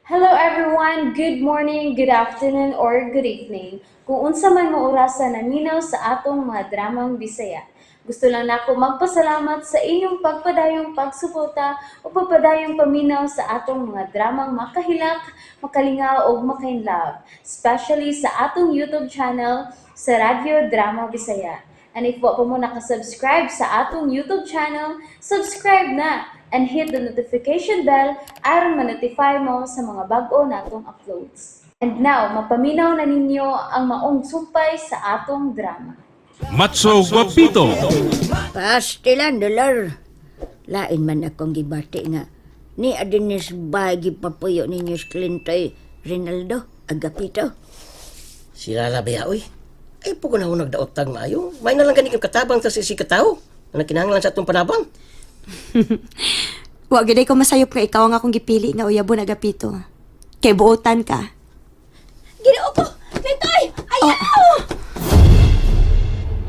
Hello everyone! Good morning, good afternoon, or good evening. Kung unsa man mo orasa naminaw sa atong mga dramang Bisaya. Gusto lang nako magpasalamat sa inyong pagpadayong pagsuporta o pagpadayong paminaw sa atong mga dramang makahilak, makalingaw ug makainlove, especially sa atong YouTube channel sa Radyo Drama Bisaya. And if wa pa mo nakasubscribe sa atong YouTube channel, subscribe na and hit the notification bell aron ma-notify mo sa mga bag-o natong uploads. And now, mapaminaw na ninyo ang maong sumpay sa atong drama. Matso Guapito. Pastilan, Dolor. Lain man akong gibati nga. Ni Adonis ba gipapuyo ninyo si Clintoy Rinaldo Agapito? Sila labi oy. Ay po ko na ako nagdaot tag maayo. May na lang gani kang katabang sa sisi katao. Nga kinahanglan sa atong panabang. Wa gyud ko masayop nga ikaw ang akong gipili nga uyabon Agapito. Kay buotan ka. Ginoo ko! Clintoy! Ayaw!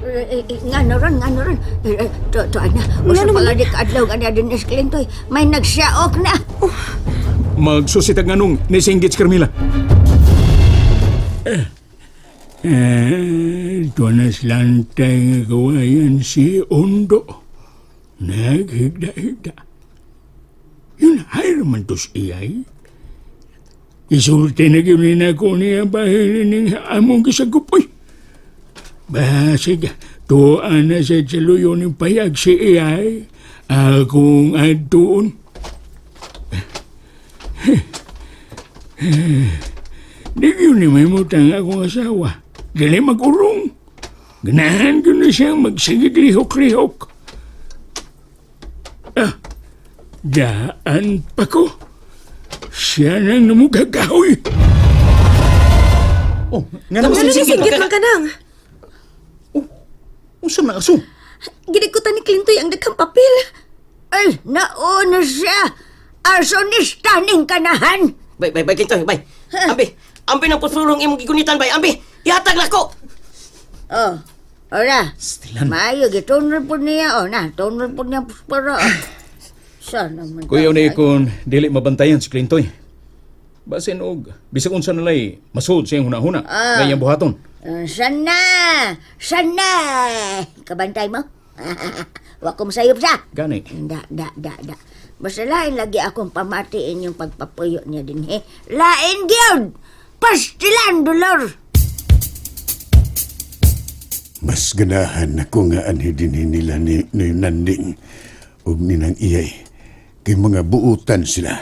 Eh, eh, nga ron, nga ron. Eh, eh, to, ana. Usa pa lang di kaadlaw nga ni Adonis Clintoy. May nagsiyaok na. Magsusitag nganong nisinggit si Carmila. Eh, doon lantay nga kawayan si Ondo. Naghigda-higda. Yun, hayro man to iyay. Isulti na gyud ni nako niya bahilin ning among gisagupoy. Basig, tuan na sa saluyo ng payag si iyay. Akong adtuon. Di yun ni may mutang akong asawa. Dili mag-urong. Ganahan ko na siyang magsigig lihok-lihok. Ah, daan pa ko. Siya nang namugagahoy. Oh, nga naman Ngano singgit nisinggit man ka nang? Unsa man aso? Gidagkutan ni Clintoy ang daghang papel. Ay, nauna siya. Arsonista ning kanahan. Bay, bay, bay, Kintoy, bay. Ambi, ambi ng pusurong imong gigunitan, bay. Ambi, ihatag nako. Oh, ora. Stilan. Maayo, gitunol po niya. Oh, na, tunol po niya para. Oh. Sana man. Kuyaw na ikon dili mabantayan si Clintoy. Basin og bisag unsa nalay masuod sa iyang hunahuna ah. Nga iyang buhaton. Sana! Sana! Kabantay mo? Wa ko masayop sa. Gani. Da, da, da, da. Basta lain lagi akong pamatiin yung pagpapuyo niya din, he. Lain gyud! Pastilan, Dolor! Mas ganahan ako nga anhi dinhi nila ni Nanding ug ninang Iyay. Kay mga buutan sila.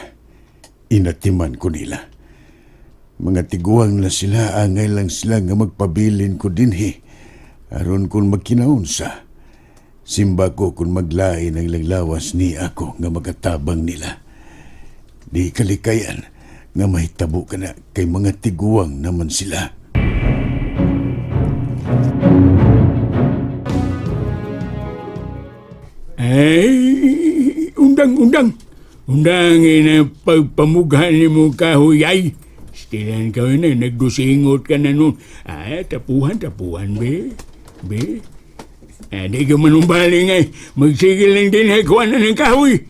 Inatiman ko nila. Mga tiguang na sila, angay lang sila nga magpabilin ko dinhi. Aron kung magkinaon sa. Simba ko kung maglain ang ilang lawas ni ako nga magatabang nila. Di kalikayan nga mahitabo ka na kay mga tiguang naman sila. Ay, undang, undang. Undang ina pagpamughan ni mo kahuyay. Stilan ka na, nagdusingot ka na nun. Ay, tapuhan, tapuhan, be. Be. Ah, di ka manumbaling ay. Magsigil lang din ay kuha na ng kahoy.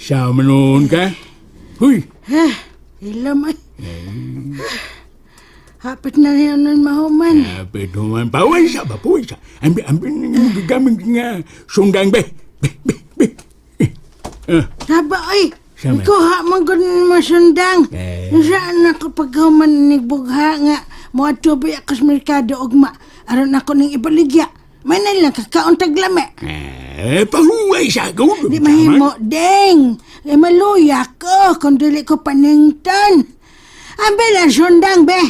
Sa manoon ka. Huy, Ilam ay. Hapit na rin nun mahuman. Apit human. Paway sa, papuwi sa. Ambi, ambi, gamit nga sundang, be. Be, be, be. Ah, Haba ay. Sama. Ikuha man gud mo sundang. Eh. Saan ako paghuman ni bugha nga moadto ba ako sa merkado ugma aron ako ning ibaligya. May na lang kakaon taglame. Eh, pahuway sa ako. Di mahimo, deng. Eh, maluya ko kung dili ko panington. Ambil ang sundang, be.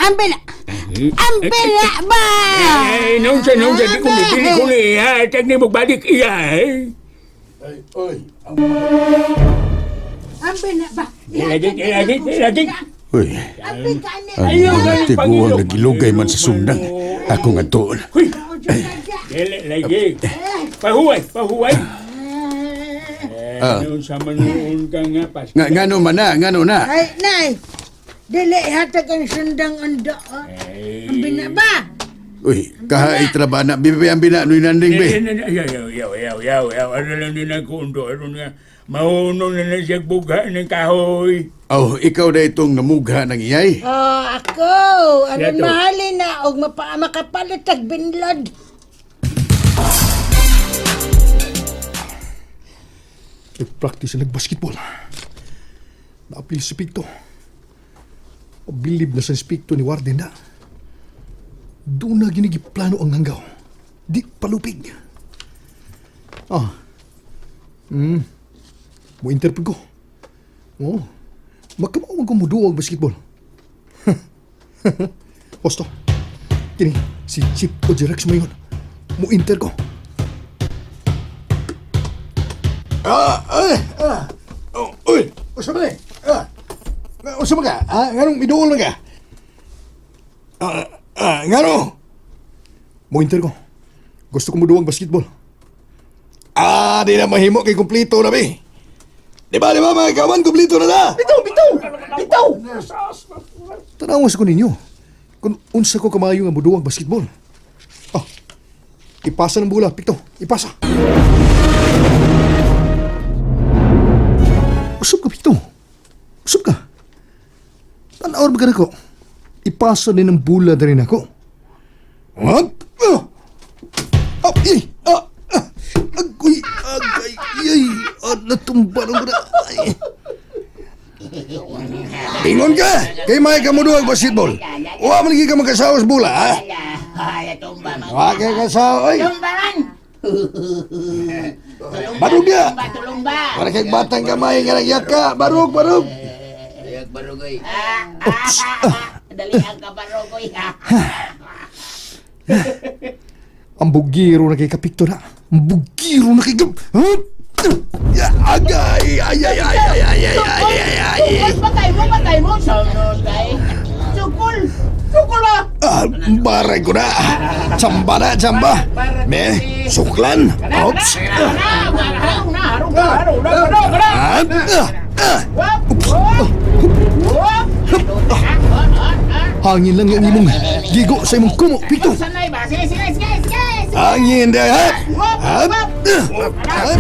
Ambil. Ambil ba? Eh, nung sa nung sa di ko dili ko ni hatag ni magbalik iya. Eh. Ay, oy, Ambil na ba? Lagi, lagi, lagi. Uy, Ambil ka ni. ang mga tiguang nagilugay man sa sundang. Ako nga tuon. Huy. Dili lagi. Pahuway, pahuway. Eh, nung sa manuon ka nga pas. Nga, ngano man na, ngano na. Ay, nay. Dili hatag ang sundang ando. Ambil na ba? Uy, kahait ra ba na bibi ang bina Noy Nanding be. Ayaw, ayaw, ayaw, ayaw, ayaw, ayaw. Ano lang din ang kundo. Ano nga, mauno na lang siya bugha ng kahoy. Oh, ikaw na itong namugha ng iyay. Oh, ako. Aron Siya to. mahalin na og makapalit ag binlod. Nag-practice na nag-basketball. Naapil si Picto. Bilib na sa Picto ni Warden na. Doon na ginigiplano ang hanggaw. Di palupig. Ah. Mo interpret ko. Oh. Magkamao man ko muduwag basketball. Hosto. Kini, si Chip o Rex mo yun. Mo inter ko. Ah, ay, ah. Oh, uy, usa man eh. Ah. Usa man ka? Ah, nganong miduol man ka? Ah, ah, ngano? Mo inter ko. Gusto ko muduwag basketball. Ah, di na mahimo kay kumpleto na be. Di ba, mga kawan, kumpleto na na. Bitaw, bitaw! Bitaw! Tanawas ko ninyo. Kung unsa ko kamayo nga muduwag basketball. Oh, ipasa ng bola, Picto. Ipasa. Usap ka, Picto. Usap ka. Tanawar ba ka nako? Ipasa din ang bola na rin ako. What? Ah! Ah, eh, ah, ah, agoy, agay, ay, ah, natumba ng bola. Ay. Ingon ka! Kay may ka mo duwag basketball. Wa man lagi ka magkasawas bola, ha? Wa kay kasawa, ay. Barug ya! Para kay batang kamay nga nagyaka, barug, barug. Ang bugiro na kay Kapikto na. Ang bugiro na kay Gab... Huh? Ya, agay, ay, ay, ay, ay, ay, ay, ay, ay, ay. Patay mo, patay mo. Sunod kay. Sukol. Sukol ah. Ah, baray ko na. Tsamba na, tsamba. Me, suklan. Oops. Ah, ah, ah. Hangin lang yung imong gigo sa imong kumo, Picto. Angin dah, ha? Ha? Ah, ah,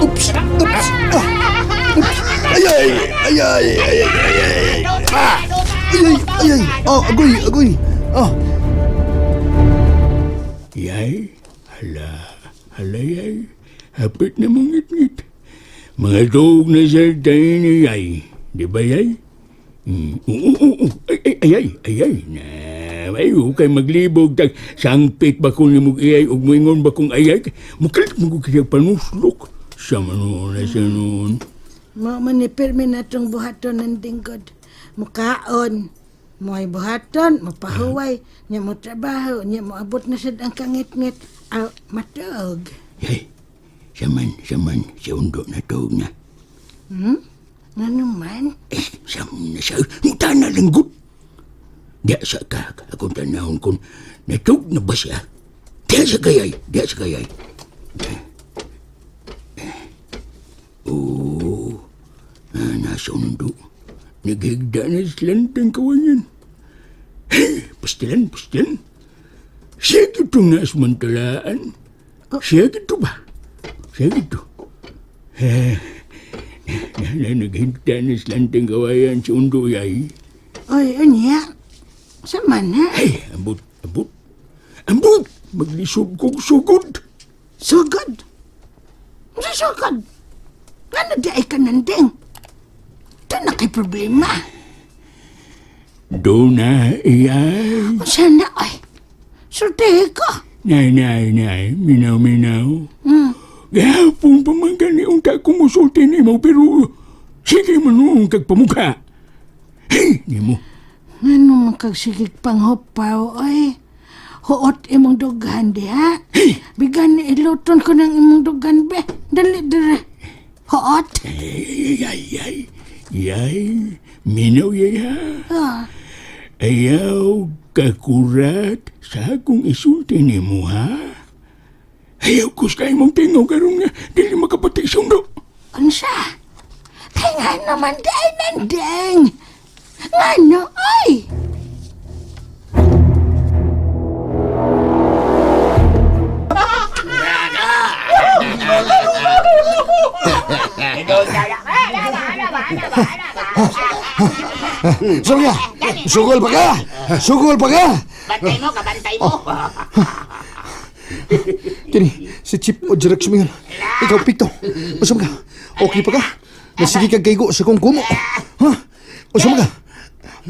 Oops, oops. Ah, oops. Ay, ay, ay, ay, ay, ay, ay. Ah. Ay, ay, ay, ay. Oh, agoy, agoy. Ah, Yay, hala, hala yay. Hapit na mong ngit-ngit. Mga tuog na sa tayo ni yay. Di ba yay? Mm, oo, oo, oo. Ay, ay, ay, ay, ay, ay. Na, ay, kay maglibog. Tag, sangpit ba kung nimog iyay ug moingon ba kung ayay? Mukalit mo ko kaya panuslok. Sa manuon na sa noon. Mao man ni pirmi na tong buhaton ng dinggod. Mukaon. Mo'y buhaton, mapahuway, nya mo trabaho, nya mo abot na sad ang kangit-ngit. Aw, matuog. Yay, saman, saman, sa undo na tuog na. Ngano man? Eh, sa na sa tana lingkod. Diya sa ka, akong tanahon kung natug na ba siya. Diya sa kayay, diya sa kayay. Oo, ah, nasundo. Naghigda na silantang kawayan. Hey, pastilan, pastilan. Siya gitong naasmantalaan. Siya gito ba? Siya gito. Eh, na naghintay na silantang kawayan si Undo yay. Oy, unya. Sa man ha? Ay, ambot, ambot. Ambot! Maglisod kong sugod. Sugod. Unsa sugod? Ngano di ay kananding? Ito na kay problema. Doon na, iyay. Unsa na ay? Sultihi ko. Nay, nay, nay. Minaw, minaw. Gahapon pa man gani unta kumusulti ni mo, pero sige man noong kagpamukha. Hey, ni mo. Ngano man kag sigig panghupaw oy? Huot imong dughan diha. Bigan ni iluton ko ng imong dughan be. Dali dire. Huot. Ay, ay, ay. Yay, minaw, yay, ha. Ah, Ayaw kakurat sa akong isulti ni mo, ha? Ayaw ko sa imong tingog karon nga dili makapati sundo. unsa? Kay nga naman di ay nanding. Ngano ay? Sugol ka! Sugol pa ka! Sugol pa ka! Bantay mo, kabantay mo. Kini, si Chip o Jeric sumingan. Ikaw, Picto. Usam ka. Okay pa ka? Nasige kag kaigo sa kong kumo. Ha? Usam ka?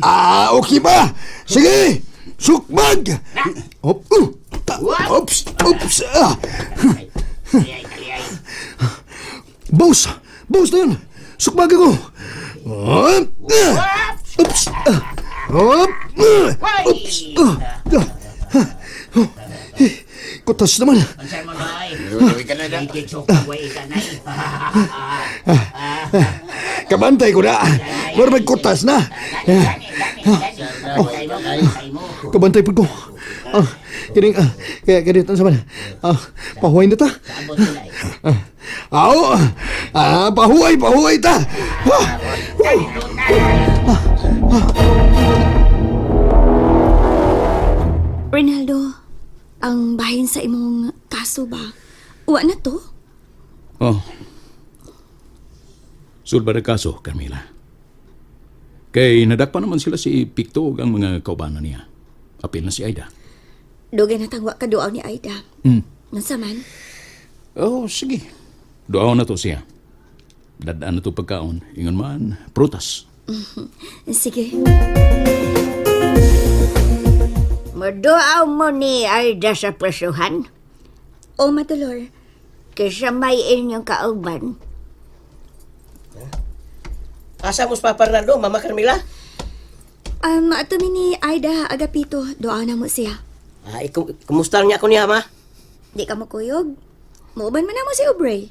Ah, okay ba? Sige! Sukbag! Op, Oops! Oops! Ah. Boss! Boss na yun! Sukbag ako! Ah, ah. Oops! Ah. Op! Ah. Oops! Ah. Ah. Oh. Eh, kutas naman. Kabantay ko na. Mura may kutas na. Oh. Kabantay po ko. Ah, kining, ah, kaya kaya sa man. Ah, pahuway na ta. Ah, aw, ah, pahuway, pahuway ta. Ah, Rinaldo, ang bahin sa imong kaso ba? Wa na to? Oh. Sulba na kaso, Carmela. Kay nadakpa naman sila si Picto ug ang mga kaubanan niya. Apil na si Aida. Dugay na tangwa ka duaw ni Aida. Nasa man? Oh, sige. Duaw na to siya. Dadaan na to pagkaon. Ingon man, prutas. Sige. Maduaw mo ni Aida sa prasuhan. O, Madolor. Kaysa may inyong kauban. Asa mo sa Papa Rinaldo, Mama Carmela? Ato mi ni Aida Agapito, duaw na mo siya. Ay, kumusta niya ako niya, ma? Di ka mo kuyog. Muuban man na mo si Aubrey.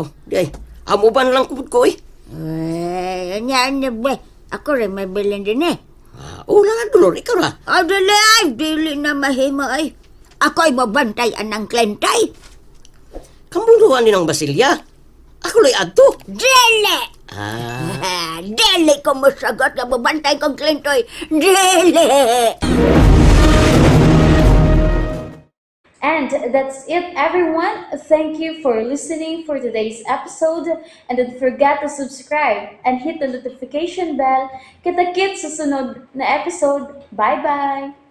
Oh, di ay. Amuban lang kubod ko, eh. Eh, anya ano ba? Ako rin may bilin din eh. Ah, oh, lang ang dolor. Ikaw ra. Ah, dili ay, dili na mahimo ay. Ako ay mabantay anang klentay. Kambuluhan ni ng Basilya. Ako lay adto. Dili! Ah, Dili ko mosagot nga mabantay kong klentoy. Dili! And that's it, everyone. Thank you for listening for today's episode. And don't forget to subscribe and hit the notification bell. Kita-kits sa sunod na episode. Bye-bye!